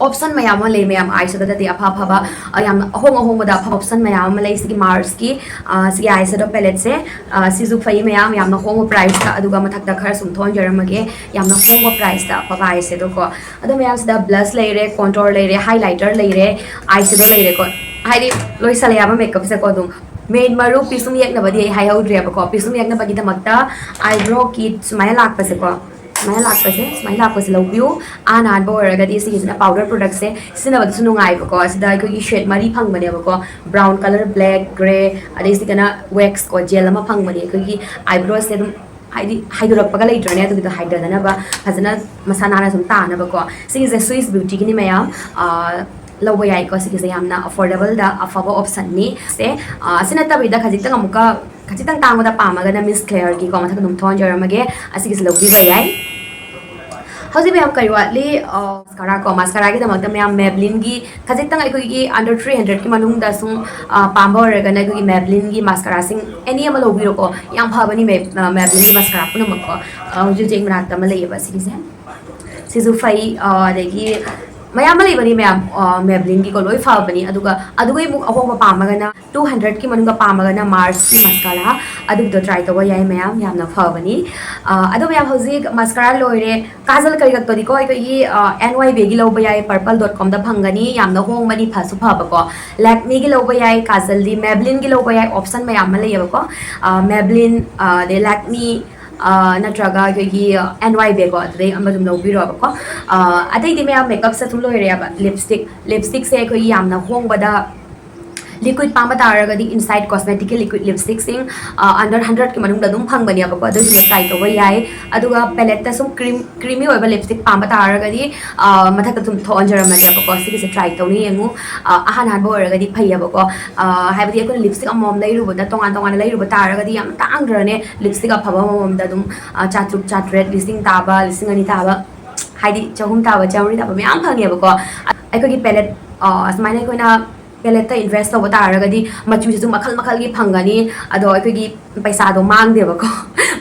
ꯑꯣꯞꯁꯟ ꯃꯌꯥꯝ ꯑꯃ ꯂꯩ ꯃꯌꯥꯝ, ꯑꯥꯏ ꯁꯦꯗꯣꯗꯗꯤ ꯑꯐ ꯑꯐꯕ, ꯑ, ꯌꯥꯝꯅ ꯑꯍꯣꯡ ꯑꯍꯣꯡꯕꯗ ꯑꯐꯕ ꯑꯣꯞꯁꯟ ꯃꯌꯥꯝ ꯑꯃ ꯂꯩ꯫ ꯁꯤꯒꯤ ꯃꯥꯔꯁꯀꯤ, ꯑ, ꯁꯤꯒꯤ ꯑꯥꯏ ꯁꯦꯗꯣ ꯄꯦꯂꯦꯠꯁꯦ, ꯑ, ꯁꯤꯁꯨ ꯐꯩ ꯃꯌꯥꯝ, ꯌꯥꯝꯅ ꯍꯣꯡꯕ ꯄ꯭ꯔꯥꯏꯁꯇ, ꯑꯗꯨꯒ ꯃꯊꯛꯇ ꯈꯔ ꯁꯨꯝ ꯊꯣꯟꯖꯔꯝꯃꯒꯦ, ꯌꯥꯝꯅ ꯍꯣꯡꯕ ꯄ꯭ꯔꯥꯏꯁꯇ ꯑꯐꯕ ꯑꯥꯏ ꯁꯦꯗꯣꯀꯣ꯫ ꯑꯗꯣ ꯃꯌꯥꯝꯁꯤꯗ ꯕ꯭ꯂꯁ ꯂꯩꯔꯦ, ꯀꯣꯟꯇꯣꯔ ꯂꯩꯔꯦ, ꯍꯥꯏꯂꯥꯏꯇꯔ ꯂꯩꯔꯦ, ꯑꯥꯏ ꯁꯦꯗꯣ ꯂꯩꯔꯦꯀꯣ꯫ ꯍꯥꯏꯗꯤ ꯂꯣꯏꯁꯜꯂꯦ ꯍꯥꯏꯕ ꯃꯦꯀꯞꯁꯦꯀꯣ꯫ ꯑꯗꯨꯝ ꯃꯦꯟ ꯃꯔꯨ ꯄꯤꯁꯨꯝ ꯌꯦꯛꯅꯕꯗꯤ ꯑꯩ ꯍꯥꯏꯍꯧꯗ꯭ꯔꯦꯕꯀꯣ꯫ ꯄꯤꯁꯨꯝ ꯌꯦꯛꯅꯕꯒꯤꯗꯃꯛꯇ ꯑꯥꯏꯕ꯭ꯔꯣ ꯀꯤꯠ ꯁꯨꯃꯥꯏꯅ ꯂꯥꯛꯄꯁꯦꯀꯣ, ꯁꯨꯃꯥꯏꯅ ꯂꯥꯛꯄꯁꯦ, ꯁꯨꯃꯥꯏꯅ ꯂꯥꯛꯄꯁꯦ ꯂꯧꯕꯤꯌꯨ꯫ ꯑꯍꯥꯟꯕ ꯑꯣꯏꯔꯒꯗꯤ ꯁꯤꯒꯤꯁꯤꯅ ꯄꯥꯎꯗꯔ ꯄ꯭ꯔꯣꯗꯛꯁꯦ ꯁꯤꯖꯤꯟꯅꯕꯗꯁꯨ ꯅꯨꯡꯉꯥꯏꯕꯀꯣ꯫ ꯁꯤꯗ ꯑꯩꯈꯣꯏꯒꯤ ꯁꯦꯠ ꯃꯔꯤ ꯐꯪꯕꯅꯦꯕꯀꯣ, ꯕ꯭ꯔꯥꯎꯟ ꯀꯂꯔ, ꯕ꯭ꯂꯦꯛ, ꯒ꯭ꯔꯦ, ꯑꯗꯩ ꯁꯤꯗꯅ ꯋꯦꯛꯁ ꯀꯣ, ꯖꯦꯜ ꯑꯃ ꯐꯪꯕꯅꯦ꯫ ꯑꯩꯈꯣꯏꯒꯤ ꯑꯥꯏꯕ꯭ꯔꯣꯁꯦ ꯑꯗꯨꯝ ꯍꯥꯏꯗꯤ ꯍꯥꯏꯗꯣꯔꯛꯄꯒ ꯂꯩꯇ꯭ꯔꯅꯦ, ꯑꯗꯨꯒꯤꯗꯣ ꯍꯥꯏꯗꯗꯅꯕ ꯐꯖꯅ ꯃꯁꯥ ꯅꯥꯟꯅ ꯁꯨꯝ ꯇꯥꯅꯕꯀꯣ꯫ ꯁꯤꯒꯤꯁꯦ ꯁ꯭ꯋꯤꯁ ꯕ꯭ꯌꯨꯇꯤꯒꯤꯅꯤ ꯃꯌꯥꯝ, ꯑ, ꯂꯧꯕ ꯌꯥꯏꯀꯣ꯫ ꯁꯤꯒꯤꯁꯦ ꯌꯥꯝꯅ ꯑꯐꯣꯔꯗꯦꯕꯜꯗ ꯑꯐꯕ ꯑꯣꯞꯁꯟꯅꯤ꯫ ꯁꯦ, ꯑ, ꯑꯁꯤ ꯅꯠꯇꯕꯤꯗ ꯈꯖꯤꯛꯇꯪ ꯑꯃꯨꯛꯀ ꯈꯖꯤꯛꯇꯪ ꯇꯥꯡꯕꯗ ꯄꯥꯝꯃꯒꯅ ꯃꯤꯁ ꯀ꯭ꯂꯦꯌꯔꯒꯤꯀꯣ, ꯃꯊꯛꯇ ꯑꯗꯨꯝ ꯊꯣꯟꯖꯔꯝꯃꯒꯦ, ꯑꯁꯤꯒꯤꯁꯦ ꯂꯧꯕꯤꯕ ꯌꯥꯏ꯫ ꯍꯧꯖꯤꯛ ꯃꯌꯥꯝ ꯀꯔꯤ ꯋꯥꯠꯂꯤ? ꯑ, ꯃꯁꯀꯥꯔꯥ ꯀꯣ, ꯃꯁꯀꯥꯔꯥꯒꯤꯗꯃꯛꯇ ꯃꯌꯥꯝ ꯃꯦꯕ꯭ꯂꯤꯟꯒꯤ ꯈꯖꯤꯛꯇꯪ ꯑꯩꯈꯣꯏꯒꯤ under three hundredꯀꯤ ꯃꯅꯨꯡꯗ ꯁꯨꯝ, ꯑ, ꯄꯥꯝꯕ ꯑꯣꯏꯔꯒꯅ ꯑꯩꯈꯣꯏꯒꯤ ꯃꯦꯕ꯭ꯂꯤꯟꯒꯤ ꯃꯁꯀꯥꯔꯥꯁꯤꯡ ꯑꯦꯅꯤ ꯑꯃ ꯂꯧꯕꯤꯔꯣꯀꯣ꯫ ꯌꯥꯝ ꯐꯕꯅꯤ ꯃꯦ-, ꯑ, ꯃꯦꯕ꯭ꯂꯤꯟꯒꯤ ꯃꯁꯀꯥꯔꯥ ꯄꯨꯝꯅꯃꯛꯀꯣ꯫ ꯑ, ꯍꯧꯖꯤꯛ ꯍꯧꯖꯤꯛ ꯃꯅꯥꯛꯇ ꯑꯃ ꯂꯩꯌꯦꯕ ꯁꯤꯒꯤꯁꯦ꯫ ꯁꯤꯁꯨ ꯐꯩ, ꯑ, ꯑꯗꯒꯤ ꯃꯌꯥꯝ ꯑꯃ ꯂꯩꯕꯅꯤ ꯃꯌꯥꯝ, ꯑ, ꯃꯦꯕ꯭ꯂꯤꯟꯒꯤꯀꯣ, ꯂꯣꯏ ꯐꯕꯅꯤ꯫ ꯑꯗꯨꯒ ꯑꯗꯨꯒꯤ ꯑꯃꯨꯛ ꯑꯍꯣꯡꯕ ꯄꯥꯝꯃꯒꯅ two hundredꯀꯤ ꯃꯅꯨꯡꯗ ꯄꯥꯝꯃꯒꯅ ꯃꯥꯔꯁꯀꯤ ꯃꯁꯀꯥꯔꯥ, ꯑꯗꯨꯒꯤꯗꯣ ꯇ꯭ꯔꯥꯏ ꯇꯧꯕ ꯌꯥꯏ ꯃꯌꯥꯝ, ꯌꯥꯝꯅ ꯐꯕꯅꯤ꯫ ꯑ, ꯑꯗꯣ ꯃꯌꯥꯝ ꯍꯧꯖꯤꯛ ꯃꯁꯀꯥꯔꯥ ꯂꯣꯏꯔꯦ, ꯀꯥꯖꯜ ꯀꯔꯤ ꯀꯛꯄꯗꯤꯀꯣ ꯑꯩꯈꯣꯏꯒꯤ, ꯑ, ꯑꯦꯟ ꯋꯥꯏ ꯕꯤꯒꯤ ꯂꯧꯕ ꯌꯥꯏ, purple dot comꯗ ꯐꯪꯒꯅꯤ, ꯌꯥꯝꯅ ꯍꯣꯡꯕꯅꯤ, ꯐꯁꯨ ꯐꯕꯀꯣ꯫ ꯂꯦꯛꯃꯤꯒꯤ ꯂꯧꯕ ꯌꯥꯏ, ꯀꯥꯖꯜꯗꯤ ꯃꯦꯕ꯭ꯂꯤꯟꯒꯤ ꯂꯧꯕ ꯌꯥꯏ, ꯑꯣꯞꯁꯟ ꯃꯌꯥꯝ ꯑꯃ ꯂꯩꯌꯦꯕꯀꯣ꯫ ꯑ, ꯃꯦꯕ꯭ꯂꯤꯟ, ꯑ, ꯑꯗꯩ ꯂꯦꯛꯃꯤ, ꯑ, ꯅꯠꯇ꯭ꯔꯒ ꯑꯩꯈꯣꯏꯒꯤ ꯑꯦꯟ ꯋꯥꯏ ꯕꯤꯀꯣ, ꯑꯗꯨꯗꯩ ꯑꯃ ꯑꯗꯨꯝ ꯂꯧꯕꯤꯔꯣꯕꯀꯣ꯫ ꯑ, ꯑꯇꯩꯗꯤ ꯃꯌꯥꯝ ꯃꯦꯀꯞꯁꯦ ꯑꯗꯨꯝ ꯂꯣꯏꯔꯦꯕ꯫ ꯂꯤꯞꯁꯇꯤꯛ, ꯂꯤꯞꯁꯇꯤꯛꯁꯦ ꯑꯩꯈꯣꯏꯒꯤ ꯌꯥꯝꯅ ꯍꯣꯡꯕꯗ ꯂꯤꯀ꯭ꯋꯤꯠ ꯄꯥꯝꯕ ꯇꯥꯔꯒꯗꯤ Inside Cosmeticsꯀꯤ ꯂꯤꯀ꯭ꯋꯤꯠ ꯂꯤꯞꯁꯇꯤꯛꯁꯤꯡ, ꯑ, under hundredꯀꯤ ꯃꯅꯨꯡꯗ ꯑꯗꯨꯝ ꯐꯪꯕꯅꯦꯕꯀꯣ, ꯑꯗꯨꯁꯤꯡꯗꯣ ꯇ꯭ꯔꯥꯏ ꯇꯧꯕ ꯌꯥꯏ꯫ ꯑꯗꯨꯒ ꯄꯦꯂꯦꯠꯇ ꯁꯨꯝ ꯀ꯭ꯔꯤꯝ, ꯀ꯭ꯔꯤꯃꯤ ꯑꯣꯏꯕ ꯂꯤꯞꯁꯇꯤꯛ ꯄꯥꯝꯕ ꯇꯥꯔꯒꯗꯤ, ꯑ, ꯃꯊꯛꯇ ꯑꯗꯨꯝ ꯊꯣꯛꯍꯟꯖꯔꯝꯃꯒꯦꯕꯀꯣ, ꯁꯤꯒꯤꯁꯦ ꯇ꯭ꯔꯥꯏ ꯇꯧꯅ ꯌꯦꯡꯉꯨ꯫ ꯑ, ꯑꯍꯥꯟ ꯑꯍꯥꯟꯕ ꯑꯣꯏꯔꯒꯗꯤ ꯐꯩꯌꯦꯕꯀꯣ꯫ ꯑ, ꯍꯥꯏꯕꯗꯤ ꯑꯩꯈꯣꯏꯅ ꯂꯤꯞꯁꯇꯤꯛ ꯑꯃꯃꯝ ꯂꯩꯔꯨꯕꯗ, ꯇꯣꯉꯥꯟ ꯇꯣꯉꯥꯟꯅ ꯂꯩꯔꯨꯕ ꯇꯥꯔꯒꯗꯤ ꯌꯥꯝ ꯇꯥꯡꯗ꯭ꯔꯅꯦ? ꯂꯤꯞꯁꯇꯤꯛ ꯑꯐꯕ ꯑꯃꯃꯝꯗ ꯑꯗꯨꯝ, ꯑ, ꯆꯥꯇ꯭ꯔꯨꯛ, ꯆꯥꯇ꯭ꯔꯦꯠ, ꯂꯤꯁꯤꯡ ꯇꯥꯕ, ꯂꯤꯁꯤꯡ ꯑꯅꯤ ꯇꯥꯕ, ꯍꯥꯏꯗꯤ ꯆꯍꯨꯝ ꯇꯥꯕ, ꯆꯥꯝꯃꯔꯤ ꯇꯥꯕ ꯃꯌꯥꯝ ꯐꯪꯉꯦꯕꯀꯣ꯫ ꯑꯩꯈꯣꯏꯒꯤ ꯄꯦꯂꯦꯠ, ꯑ, ꯑꯁꯨꯃꯥꯏꯅ ꯑꯩꯈꯣꯏꯅ ꯄꯦꯂꯦꯠꯇ ꯏꯟꯚꯦꯁ ꯇꯧꯕ ꯇꯥꯔꯒꯗꯤ ꯃꯆꯨꯁꯤꯁꯨ ꯃꯈꯜ ꯃꯈꯜꯒꯤ ꯐꯪꯒꯅꯤ, ꯑꯗꯣ ꯑꯩꯈꯣꯏꯒꯤ ꯄꯩꯁꯥꯗꯣ ꯃꯥꯡꯗꯦꯕꯀꯣ꯫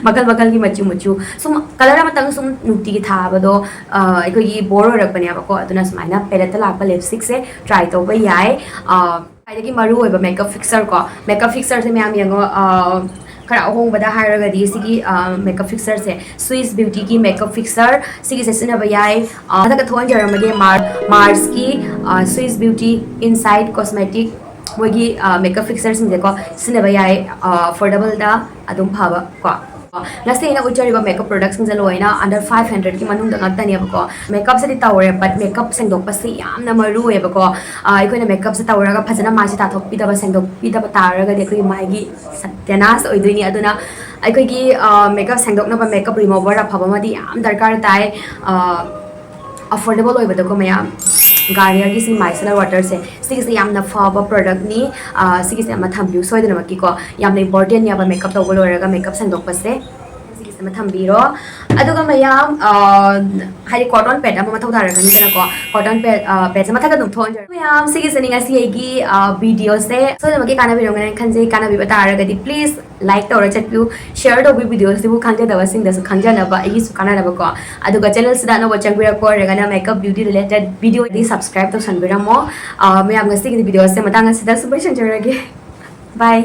ꯃꯈꯜ ꯃꯈꯜꯒꯤ ꯃꯆꯨ ꯃꯆꯨ ꯁꯨꯝ ꯀꯂꯔ ꯑꯃꯇꯪ ꯁꯨꯝ ꯅꯨꯡꯇꯤꯒꯤ ꯊꯥꯕꯗꯣ ꯑꯩꯈꯣꯏꯒꯤ ꯕꯣꯔ ꯑꯣꯏꯔꯛꯄꯅꯦꯕꯀꯣ꯫ ꯑꯗꯨꯅ ꯁꯨꯃꯥꯏꯅ ꯄꯦꯂꯦꯠꯇ ꯂꯥꯛꯄ ꯂꯤꯞꯁꯇꯤꯛꯁꯦ ꯇ꯭ꯔꯥꯏ ꯇꯧꯕ ꯌꯥꯏ꯫ ꯈ꯭ꯋꯥꯏꯗꯒꯤ ꯃꯔꯨ ꯑꯣꯏꯕ ꯃꯦꯀꯞ ꯐꯤꯛꯁꯔ ꯀꯣ, ꯃꯦꯀꯞ ꯐꯤꯛꯁꯔꯁꯦ ꯃꯌꯥꯝ ꯌꯦꯡꯉꯣ꯫ ꯈꯔ ꯑꯍꯣꯡꯕꯗ ꯍꯥꯏꯔꯒꯗꯤ ꯁꯤꯒꯤ ꯃꯦꯀꯞ ꯐꯤꯛꯁꯔꯁꯦ, ꯁ꯭ꯋꯤꯁ ꯕ꯭ꯌꯨꯇꯤꯒꯤ ꯃꯦꯀꯞ ꯐꯤꯛꯁꯔ, ꯁꯤꯒꯤꯁꯦ ꯁꯤꯖꯤꯟꯅꯕ ꯌꯥꯏ꯫ ꯃꯊꯛꯇ ꯊꯣꯛꯍꯟꯖꯔꯝꯃꯒꯦ, ꯃꯥꯔꯁꯀꯤ ꯁ꯭ꯋꯤꯁ ꯕ꯭ꯌꯨꯇꯤ ꯏꯟꯁꯥꯏꯠ ꯀꯣꯁꯃꯦꯇꯤꯛ, ꯃꯣꯏꯒꯤ ꯃꯦꯀꯞ ꯐꯤꯛꯁꯔꯁꯤꯡꯁꯦꯀꯣ ꯁꯤꯖꯤꯟꯅꯕ ꯌꯥꯏ, ꯑꯐꯣꯔꯗꯦꯕꯜꯗ ꯑꯗꯨꯝ ꯐꯕ ꯀꯣ꯫ ꯉꯁꯤ ꯑꯩꯅ ꯎꯠꯆꯔꯤꯕ ꯃꯦꯀꯞ ꯄ꯭ꯔꯣꯗꯛꯁꯤꯡꯁꯦ ꯂꯣꯏꯅ ꯑꯟꯗꯔ ꯐꯥꯏꯚ ꯍꯟꯗ꯭ꯔꯦꯗꯀꯤ ꯃꯅꯨꯡꯗ ꯉꯥꯛꯇꯅꯦꯕꯀꯣ꯫ ꯃꯦꯀꯞꯁꯤꯗꯤ ꯇꯧꯔꯦ, ꯕꯠ ꯃꯦꯀꯞ ꯁꯦꯡꯗꯣꯛꯄꯁꯤ ꯌꯥꯝꯅ ꯃꯔꯨ ꯑꯣꯏꯌꯦꯕꯀꯣ꯫ ꯑꯩꯈꯣꯏꯅ ꯃꯦꯀꯞꯁꯦ ꯇꯧꯔꯒ ꯐꯖꯅ ꯃꯥꯏꯁꯦ ꯇꯥꯊꯣꯛꯄꯤꯗꯕ, ꯁꯦꯡꯗꯣꯛꯄꯤꯗꯕ ꯇꯥꯔꯒꯗꯤ ꯑꯩꯈꯣꯏꯒꯤ ꯃꯥꯏꯒꯤ ꯁꯠꯌꯥꯅꯥꯁ ꯑꯣꯏꯗꯣꯏꯅꯤ꯫ ꯑꯗꯨꯅ ꯑꯩꯈꯣꯏꯒꯤ ꯃꯦꯀꯞ ꯁꯦꯡꯗꯣꯛꯅꯕ ꯃꯦꯀꯞ ꯔꯤꯃꯨꯚꯔ ꯑꯐꯕ ꯑꯃꯗꯤ ꯌꯥꯝ ꯗꯔꯀꯥꯔ ꯇꯥꯏ꯫ ꯑꯐꯣꯔꯗꯦꯕꯜ ꯑꯣꯏꯕꯗꯀꯣ ꯃꯌꯥꯝ, ꯒꯥꯔꯅꯤꯌꯔꯒꯤ ꯁꯤ ꯃꯥꯏꯁꯦꯂꯔ ꯋꯥꯇꯔꯁꯦ, ꯁꯤꯒꯤꯁꯦ ꯌꯥꯝꯅ ꯐꯕ ꯄ꯭ꯔꯗꯛꯅꯤ꯫ ꯁꯤꯒꯤꯁꯦ ꯑꯃ ꯊꯝꯕꯤꯌꯨ ꯁꯣꯏꯗꯅꯃꯛꯀꯤꯀꯣ, ꯌꯥꯝꯅ ꯏꯝꯄꯣꯔꯇꯦꯟꯅꯦꯕ ꯃꯦꯀꯞ ꯇꯧꯕ ꯂꯣꯏꯔꯒ ꯃꯦꯀꯞ ꯁꯦꯡꯗꯣꯛꯄꯁꯦ꯫ ꯁꯤꯒꯤꯁꯦ ꯑꯃ ꯊꯝꯕꯤꯔꯣ꯫ ꯑꯗꯨꯒ ꯃꯌꯥꯝ, ꯍꯥꯏꯗꯤ ꯀꯣꯇꯟ ꯄꯦꯗ ꯑꯃ ꯃꯊꯧ ꯇꯥꯔꯛꯀꯅꯤꯗꯅꯀꯣ꯫ ꯀꯣꯇꯟ ꯄꯦꯗ, ꯄꯦꯗꯁꯦ ꯃꯊꯛꯇ ꯑꯗꯨꯝ ꯊꯣꯛꯍꯟꯖꯔꯣ꯫ ꯃꯌꯥꯝ, ꯁꯤꯒꯤꯁꯤꯅꯤ ꯉꯁꯤ ꯑꯩꯒꯤ ꯚꯤꯗꯤꯑꯣꯁꯦ꯫ ꯁꯣꯏꯗꯅꯃꯛꯀꯤ ꯀꯥꯟꯅꯕꯤꯔꯝꯒꯅꯤ ꯈꯟꯖꯩ꯫ ꯀꯥꯟꯅꯕꯤꯕ ꯇꯥꯔꯒꯗꯤ ꯄ꯭ꯂꯤꯖ ꯂꯥꯏꯛ ꯇꯧꯔ ꯆꯠꯄꯤꯌꯨ, ꯁꯤꯌꯔ ꯇꯧꯕꯤꯌꯨ, ꯚꯤꯗꯤꯑꯣꯁꯤꯕꯨ ꯈꯪꯖꯗꯕꯁꯤꯡꯗꯁꯨ ꯈꯪꯖꯅꯕ, ꯑꯩꯒꯤꯁꯨ ꯀꯥꯟꯅꯅꯕꯀꯣ꯫ ꯑꯗꯨꯒ ꯆꯦꯅꯦꯜꯁꯤꯗ ꯑꯅꯧꯕ ꯆꯪꯕꯤꯔꯛꯄ ꯑꯣꯏꯔꯒꯅ ꯃꯦꯀꯞ ꯕ꯭ꯌꯨꯇꯤ ꯔꯤꯂꯦꯇꯦꯗ ꯚꯤꯗꯤꯑꯣꯗꯤ ꯁꯕꯁꯀ꯭ꯔꯥꯏꯕ ꯇꯧꯁꯟꯕꯤꯔꯝꯃꯣ꯫ ꯃꯌꯥꯝ, ꯉꯁꯤꯒꯤꯗꯤ ꯚꯤꯗꯤꯑꯣꯁꯦ ꯃꯇꯥꯡ ꯑꯁꯤꯗ ꯁꯨꯝ ꯂꯣꯏꯁꯤꯟꯖꯔꯒꯦ꯫ ꯕꯥꯏ꯫